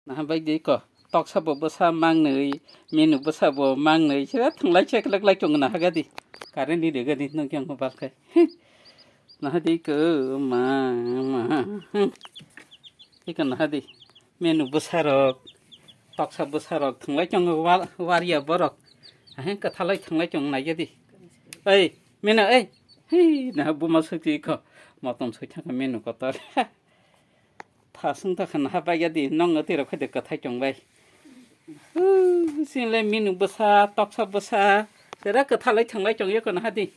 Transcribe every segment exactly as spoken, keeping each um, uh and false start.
Naha bai di ko, toksa bo bwsa mangnwi, menu bwsa bo mangnwi, sira thwnglai cheklek lai tongo naha gadi. Current ni de gadi nung yang mobile kai. Naha di ko ma, ma. Iko naha di. Menu bwsa rok, toksa bwsa rok thwnglai tongo wa-, wariya borok. Ahe kwthalai thwnglai tongo naigadi. Ei, menu, ei. Hei, naha buma sukti ko. Motom sui thangka menu kotor. Thasung ta khana ha bai ya di, nong twi rok khai de kwthai tong bai. Uu, sini le menu bwsa, toksa bwsa, sera kwthalai thwnglai tong yoko naha di.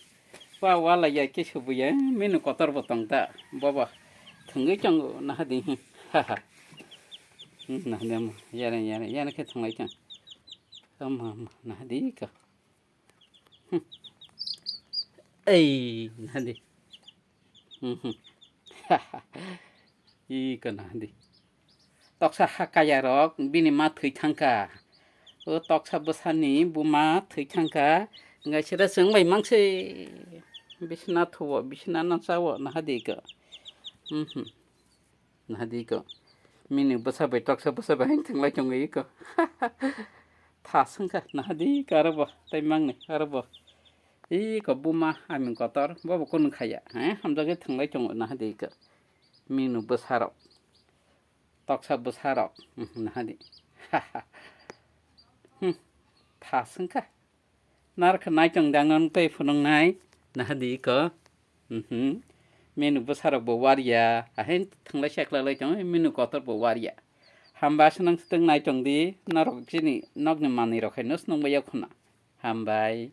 Wa, wa lai ya ke subu ya, menu kotor bo tong ta, bobo. Thwngwi tong naha di, hmm, ha, ha. Hmm, naha di, hmm, yare, yare, yare khe thwnglai tong. Tamo, naha di ka. Hmm. Ei, naha di. Mhm. Iko naha di. Toksa ha kaya rok bini ma thwi thangka. O toksa bwsani buma thwi thangka. Wngkha sira chwng bai mangse. Bisna thuo, bisna no chao, naha di iko. Mhm. Naha di iko. Mini bwsa bai toksa bwsa bai hang thanglai tongo iko. Thas wngkha, naha di iko aro bo, tei mangni aro bo. Iko buma haming kotor, bo bo kunu khaya. He, hamjagwi thanglai tongo, naha di iko. Minu bwsarok. Toksa bwsarok. Hmm, naha di. Hmm, thas wngkha. Narwkha naitong dang nang tei phunuknai, naha di iko. Mhm. Menu bwsarok bo wariya, ahain thanglai seklai lai tongo, menu kotor bo wariya. Hamba swnang swtwng naitong di, norok chini nokni manwi rok hai no swnung bai yakhuna. Hambai.